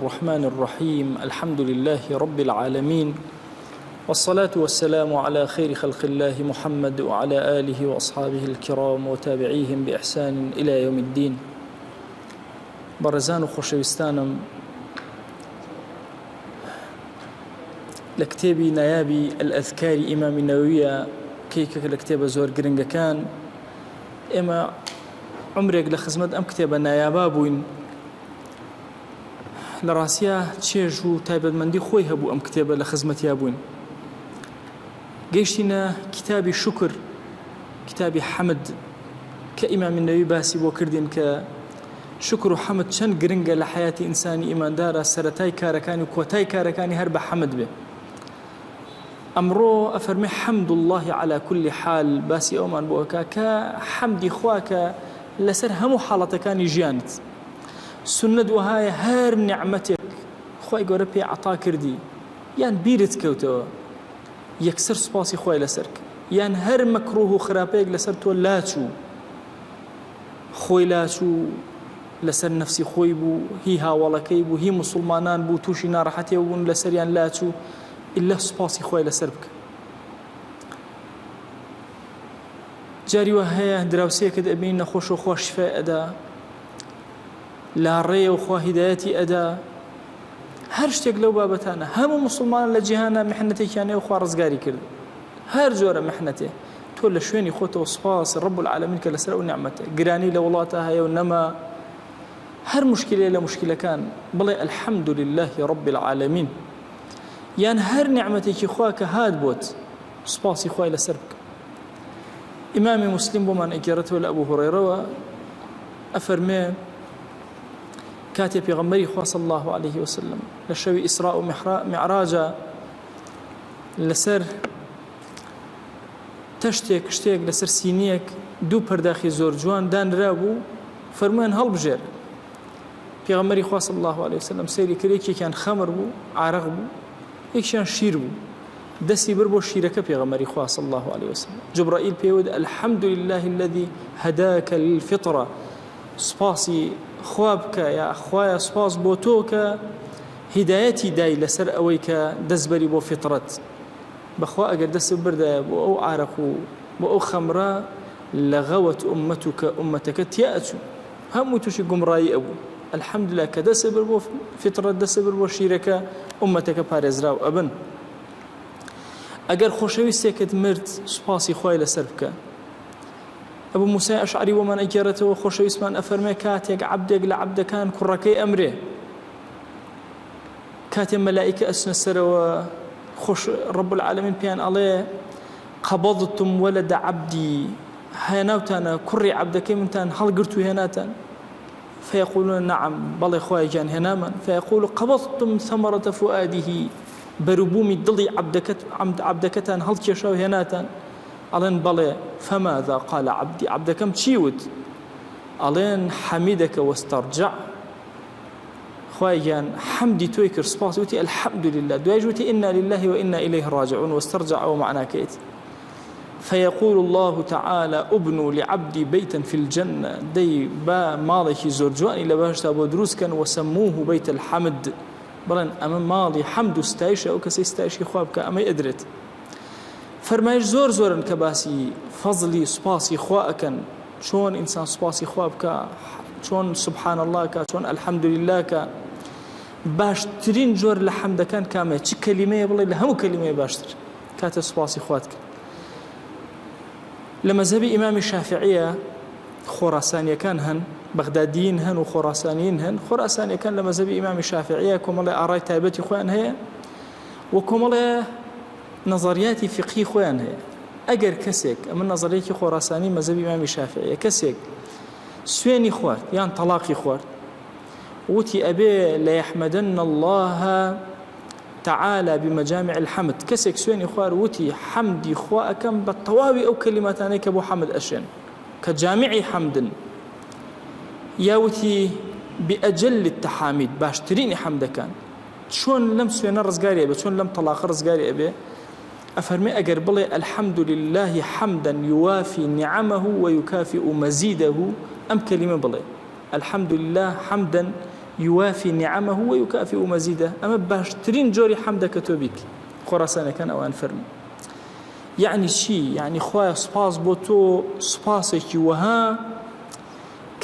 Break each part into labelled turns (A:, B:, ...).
A: الرحمن الرحيم الحمد لله رب العالمين والصلاة والسلام على خير خلق الله محمد وعلى آله وأصحابه الكرام وتابعيهم بإحسان إلى يوم الدين بەڕێزان و خۆشەویستانم لە کتێبی نایابی الأذکاری ئیمامی نەوەویە کە یەکێکە لە کتێبە زۆر گرنگەکان ئێمە عمرێک لە خزمەت ئەم کتێبە نایابا بووین لە ڕاستیا چێژ و تایبەتمەندی خۆی هەبوو ئەم کتێبە لە خزمەتیا بووین گەیشتینە کتابی شکر کتابی حەمد کە ئیمامی نەوی باسی بۆ کردین کە شکر و حەمد چەند گرنگە لە حیاتی ئینسانی ئیماندارە سەرەتای کارەکانی و کۆتای کارەکانی هەر بە حەمد بێ ئەمڕۆ ئەفەرمێ حمد اللە علی کل حال باسی ئەومان بۆ ئەکا کە حەمدی خوا کە لەسەر هەموو حاڵەتەکانی ژیانت سوننەت وەهایە هەر نیعمەتێک خوای گەورە پێ عەتا کردی یان بیرت کەوتەوە یەکسەر سوپاسی خوای لەسەر کە یان هەر مەکروه و خراپەیەک لەسەر تۆ لاچوو خۆی لاچوو لەسەر نەفسی خۆی بوو هی هاوەڵەکەی بوو هی موسڵمانان بوو تووشی ناڕەحەتێ بوون لەسەریان لاچوو ئیلا سوپاسی خوای لەسەر بکە جاری وا هەیە دراوسێکت ئەبینی نەخۆش و خوا شفای ئەدا لاڕێیە و خوا هیدایەتی ئەدا هەر شتێک لەو بابەتانە هەموو مسلمان لە جیهانە محنەتێکیان هەیە و خوا ڕزگاری کرد هەر جۆرە محنەتێ تۆ لە شوێنی خۆتەوە سوپاس رب العالمین کە لەسەر ئەو نیعمەتە گرانی لە وڵاتە هەیە و نەما هەر مشکلەیە لە مشکلەکان بڵێ الحمد لله رب العالمین یان هەر نیعمەتێکی خوا کە هات بۆت سوپاسی خوای لەسەر بکە ئیمامی مسلم بۆمان ئەگێڕێتەوە لە ئەبوو هوڕێرەوە ئەفەرمێ کاتێ پێغەمبەری خوا صلی الله عليه وسلم لە شەوی ئیسراء و میعراجە لەسەر تەشتێک شتێک لەسەر سینیەک دوو پەرداخی زۆر جوان دانرابوو فەرموویان هەڵبژێر پێغەمبەری خوا صلی اللە علیە وسلم سەیری کرد یەکێکیان خەمر بوو عارەق بوو یەکیان شیر بوو دەستی بر بۆ شیرەکە پێغەمبەری خوا صلی اللە علیه وسلم جبرائیل پێی وت الحمد لله الذي هداك للفطرة سپاسی خوا بکە یا خوایە سپاس بۆ تۆ کە هیدایەتی دای لەسەر ئەوەی کە دەستبەری بۆ فطرەت بەخوا ئەگەر دەست بردایە بۆ ئەو عارەق و بۆ ئەو خەمرە لەغەوەت ئومەتوکە ئومەتەکە تیا ئەچوو هەمووی توشی گومڕایی ئەبوو الحمدللە کە دەسێ بر بۆ فیتڕەت دەسێ بر بۆ شیرەکە ئومەتەکە پارێزراو ئەبن ئەگەر خۆشەویستێکت مرد سوپاسی خوای لەسەر بکە ئەبوو موسای ئەشعری بۆمان ئەگێڕێتەوە خۆشەویستمان ئەفەرمێ کاتێک عەبدێک لە عەبدەکان کوڕەکەی ئەمرێ کاتێ مەلائیکە ئەچنە سەرەوە خۆش رب العالمین پێیان ئەڵێ قبضتم ولد عبدی هێناوتانە کوڕی عەبدەکەی منتان هەڵگرت و هێناتان؟ فیقولون نعم بەڵێ خوایە گیان هێنامان فیقول قبضتم ثمرة فؤاده بەروبوومی دڵی عەبدەکەت عەبدەکەتان هەڵکێشا و هێناتان ئەڵێن بەڵێ فماذا قال عبدی عەبدەکەم چی وت ئەڵێن حەمیدەکە واسترجع خوای گیان حەمدی تۆی کرد سوپاس وتی الحمد لله دوایش وتی انا لله وانا الیه راجعون واسترجع ئەوە مەعناکەیەتی فیقول اللە تعالی ابنوا لعبدی بیتا فی الجنە دەی با ماڵێکی زۆر جوانی لە بەهەشتا بۆ دروست کەن وسموه بیت الحمد بڵێن ئەمە ماڵی حەمد و ستایشە ئەو کەسەی ستایشی خوا بکە ئەمەی ئەدرێت فەرمایش زۆر زۆرن کە باسی فەزلی سوپاسی خوا ئەکەن چۆن ئینسان سوپاسی خوا بکە چۆن سبحان الله کە چۆن الحمدلله کە باشترین جۆر لە حەمدەکان کامەیە چ کەلیمەیە بڵێ لە هەموو کەلیمەیە باشتر کاتێ سوپاسی خوات کرد لە مەزهەبی ئیمامی شافعیە خۆراسانیەکان هەن بەغدادیین هەن و خۆراسانیین هەن خۆراسانیەکان لە مەزهەبی ئیمامی شافعیە کۆمەڵێ ئارای تایبەتی خۆیان هەیە و کۆمەڵێ نەزەریاتی فقهی خۆیان هەیە ئەگەر کەسێک ئەمە نەزەریەکی خۆراسانی مەزهەبی ئیمامی شافعیە کەسێک سوێنی خوارد یان تەلاقی خوارد وتی ئەبێ لە یحمدن الله تعالی بمجامع الحمد، کەسێک سوێنی خوارد وتی حەمدی خوا ئەکەم بە تەواوی ئەو کەلیماتانەی کە بۆ حەمد ئەشێن کە جامعی حەمدن، یا وتی بأجل التحامید باشترینی حەمدەکان. چۆن لەم سوێنە ڕزگاری ئەبێ؟ چۆن لەم تەڵاقە ڕزگاری ئەبێ؟ ئەفەرمێ ئەگەر بڵێ الحمد لله حمدا يوافي نعمه ويكافئ مزيده ئەم کەلیمە بڵێ الحمد لله حمدا. يوافي نعمه ويكافئ مزيده ئەمە باشترین جۆری حەمدە کە تۆ بیکەی. خۆراسانەکان ئەوان فەرموو. یەعنی چی؟ یەعنی خوایە سوپاس بۆ تۆ سوپاسێکی وەها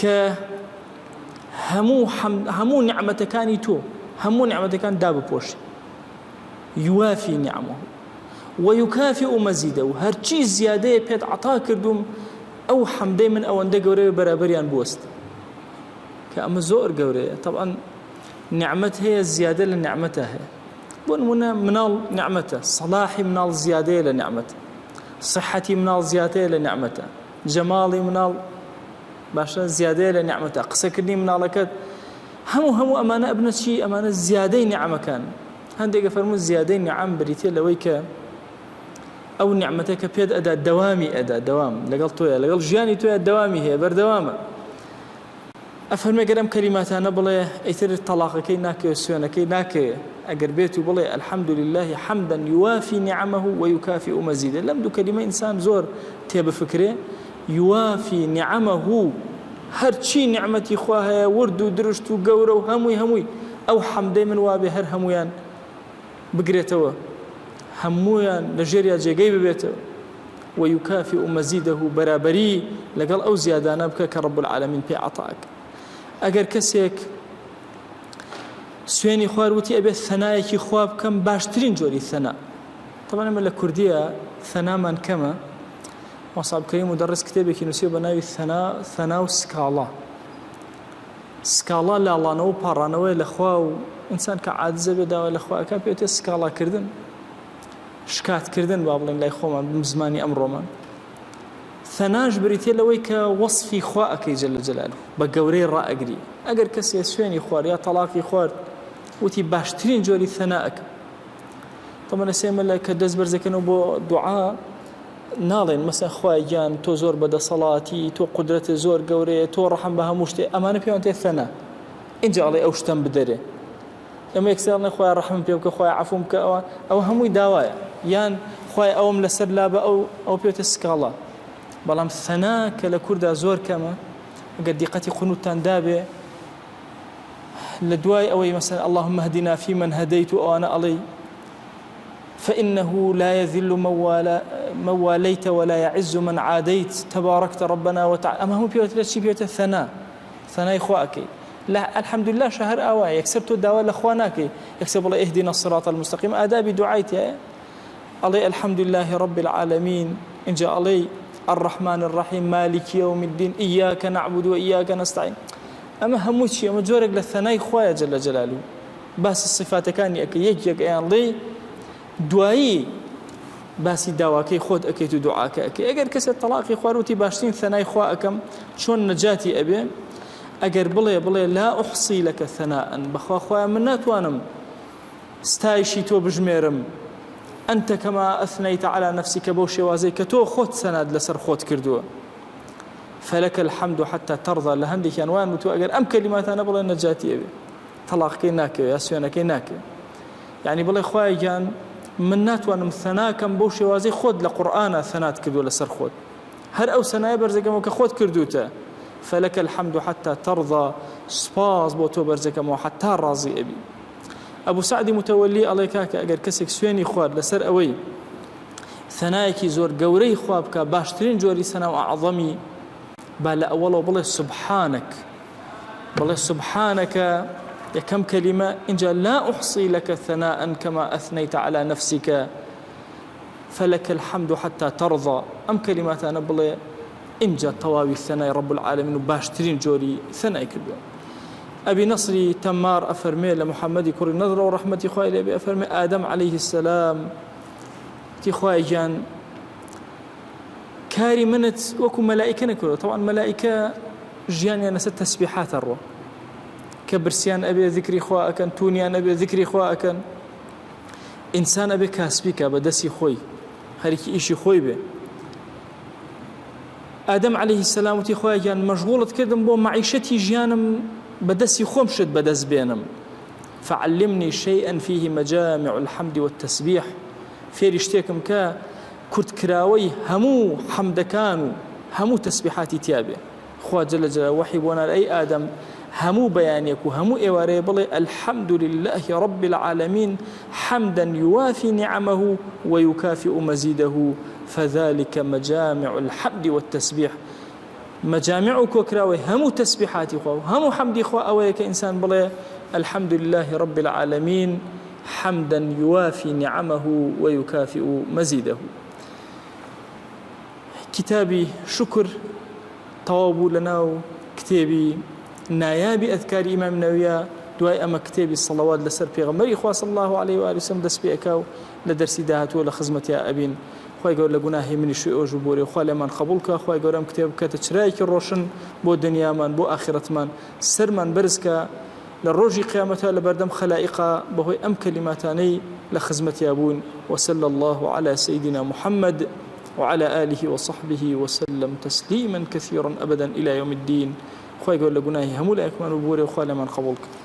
A: کە هەموو هەموو نیعمەتەکانی تۆ هەموو نیعمەتەکان دابپۆشی يوافي نعمه ويكافئ مزيده و هەرچی زیادەیە پێت عەتا کردوم ئەو حەمدەی من ئەوەندە گەورەیە بەرابەریان بوەست کە ئەمە زۆر گەورەیە طبعا نیعمەت هەیە زیادە لە نیعمەتە هەیە بۆ نمونە مناڵ نیعمەتە سەلاحی مناڵ زیادەیە لە نیعمەت صحەتی مناڵ زیاتەیە لە نیعمەتە جەماڵی مناڵ باشە زیادەیە لە نیعمەتە قسەکردنی مناڵەکەت هەموو هەموو ئەمانە ئەبنە چی ئەمانە زیادەی نیعمەکان هەندێکە فەرموو زیادەی نیعم بریتە لەوەی کە ئەو نیعمەتە کە پێت ئەدا دەوامی ئەدا دەوام لەگەڵ تۆیە لەگەڵ ژیانی تۆیە دەوامی هەیە بەردەوامە ئەفەرمێ گەر ئەم کەلیماتانە بڵێ ئیتر تەڵاقەکەی ناکەوێ سوێنەکەی ناکەوێ ئەگەر بێت و بڵێ الحمد لله حمدا يوافي نعمه ويكافئ مزيده لەم دوو کەلیمە ئینسان زۆر تێبفکرێ يوافي نعمه هەرچی نعمەتی خوا هەیە ورد و درشت و گەورە و هەمووی هەمووی ئەو حەمدەی من وابێ هەر هەمویان بگرێتەوە هەموویان لە ژێریا جێگەی ببێتەوە ويكافئ مزيده بەرابەری لەگەڵ ئەو زیادانە بکە کە رب العالمین پێ عەتا ئەکا. ئەگەر کەسێک سوێنی خوارد وتی ئەبێت ثەنایەکی خوا بکەم باشترین جۆری ثەنا طبعا ئێمە لە کوردیە ثەنامان کەمە مامۆستا عەبدولکەریم مودەڕیس کتێبێکی نووسیوە بە ناوی ثەنا ثەنا و سکاڵا سکاڵا لاڵانەوە و پاڕانەوەیە لە خوا و ئینسان کە عاجزە بێ داوا لە خوا ئەکا پێوتێ سکاڵاکردن شکات کردن با بڵێن لای خۆمان بم زمانی ئەمڕۆمان ثەناش بریتیە لەوەی کە وەصفی خوا ئەکەی جل جلاله بە گەورەی ڕائەگری ئەگەر کەسێ سوێنی خوارد یا تەڵاقی خوارد وتی باشترین جۆری ثەنا ئەکەم طبعا ئێستا لە کە دەست بەرزەکەنەوە بۆ دوعا ناڵێن مەسە خوای گیان تۆ زۆر بەدەسەڵاتی تۆ قودرەتت زۆر گەورەیە تۆ ڕەحم بە هەموو شتێ ئەمانە پێیان تێ ثەنا اینجا ئەڵێ ئەو شتەم بدەرێ ئێمە یەکسەر ئەڵێن خوایە ڕەحمم پێ بکە خوایە عەفوم بکە ئەوە ئەوە هەمووی داوایە یان خوایە ئەوم لەسەر لابە ئەو ئەو پێتە سکاڵا بەڵام ثەنا کە لە کووردا زۆر کەمە ئەگەر دیقەتی قنوتتان دابێ لە دوای ئەوەی مەسەن اللهم اهدنا فيمن هديت و ئەوانە ئەڵێی فإنه لا يذل من واليت ولا يعز من عاديت تباركت ربنا وتعالى ئەمە هەموو پێوترێت چی پێوتە ثەنا ثەنای خوا ئەکەی لە الحمدللە شە هەر ئاوایە یەکسەر تۆ داوا لە خوا ناکەی یەکسەر بڵێ اهدنا الصراط المستقیم ئادابی دوعای تیایە ئەڵێ الحمد لله رب العالمین اینجا ئەڵێ الرحمن الرحیم مالک یوم الدین ایاک نعبد و ایاک نستعین ئەمە هەموو چی ئەمە جۆرێک لە ثەنای خوایە جل جلاله باسی صفاتەکانی ئەکەی یەک یەک ئەیان ڵێی دوایی باسی داواکەی خۆت ئەکەیت و دوعاکە ئەکەی ئەگەر کەسێک تەڵاقی خوارد وتی باشترین ثەنای خوا ئەکەم چۆن نەجاتی ئەبێ ئەگەر بڵێ بڵێ لا أحصي لك ثناء بەخوا خوایە من ناتوانم ستایشی تۆ بژمێرم أنت كما أثنيت على نفسك بەو شێوازەی کە تۆ خۆت سەنات لەسەر خۆت کردووە فلك الحمد حتى ترضى لە هەندێکیان وان وتووە ئەگەر ئەم کەلیماتانە بڵێن نەجاتی ئەبێ تەڵاقەکەی ناکەوێ یا سوێنەکەی ناکەوێ یعنی بڵێ خوایە گیان من ناتوانم ثەناکەم بەو شێوازەی خۆت لە قورئانا ثەنات کردووە لەسەر خۆت هەر ئەو سەنایە بەرزەکەمەوە کە خۆت کردوتە فلك الحمد حتى ترضى سپاس بۆ تۆ بەرزەکەمەوە حتا ڕازی ئەبی ئەبوو سعدی متەوەلی ئەڵێ کاکە ئەگەر کەسێک سوێنی خوارد لەسەر ئەوەی ثەنایەکی زۆر گەورەی خوا بکە باشترین جۆری سەنا و ئەعظەمی با لە ئەوەڵەوە بڵێ سبحانك بڵێ سبحانك یەکەم کەلیمە ئینجا لا أحصي لك ثناء كما أثنيت على نفسك فلك الحمد حتى ترضى ئەم کەلیماتانە بڵێ ئینجا تەواوی ثەنای رب العالمین و باشترین جۆری ثەنای کردووە ئەبی نەسری تەمار ئەفەرمێ لە محەممەدی کوڕی نەزرە و ڕەحمەتی خوای لێ بێ ئەفەرمێ ئادەم عەلەیه السلام تی خوای گیان کاری منت وەکو مەلائیکە نەکردووە تەوان مەلائیکە ژیانیان لەسەر تەسبیحات ئەڕوا کە برسیان ئەبێ ذکری خوا ئەکەن تونیان ئەبێ ذکری خوا ئەکەن ئینسان ئەبێ کاسبی کە بە دەستی خۆی خەریکی ئیشی خۆی بێ ئادەم عەلەیهی سەلام وتی خوایە گیان مەشغوڵت کردم بۆ مەعیشەتی ژیانم بە دەستی خۆم شت بەدەست بێنم فعلمني شيئا فيه مجامع الحمد والتسبيح فێری شتێکم کە کورتکراوەی هەموو حەمدەکان و هەموو تەسبیحاتی تیابێ خوا جل جلاله وەحی بۆ نارد ئەی ئادەم. هەموو بەیانێک و هەموو ئێوارەیە بڵێ الحمد لله رب العالمین حمدا يوافي نعمه ويكافئ مزيده فذلك مجامع الحمد والتسبيح مجامع و کۆکراوەی هەموو تەسبیحاتی خوا و هەموو حەمدی خوا ئەوەیە کە ئینسان بڵێ الحمد لله رب العالمین حمدا يوافي نعمه ويكافئ مزيده. کتابی شکر تەواو بوو لەناو کتێبی نایابی ئەذکاری ئیمام نەویە دوای ئەمە کتێبی سەڵەوات لەسەر پێغەمبەری خوا صلی الله علیه و آله وسلم دەست پێ ئەکا و لە دەرسی داهاتووە لە خزمەتیا ئەبین خوای گەورە لە گوناهی منیش و ئێوەش ببورێ خوا لێمان قبوڵ کا خوای گەورە ئەم کتێب بکاتە چرایەکی ڕۆشن بۆ دنیامان بۆ ئاخرەتمان سەرمان بەرز کە لە ڕۆژی قیامەتا لە بەردەم خەلائیقا بەهۆی ئەم کەلیماتانەی لە خزمەتیا بوون وصلی اللە علی سیدنا محمد وعلى آله وصحبه وسلم تسلیما کثیرا ابدا الی یوم الدین خوای گەورە لە گوناهی هەموو لایەکمان ببورێ و خوا لێمان قبوڵ کە.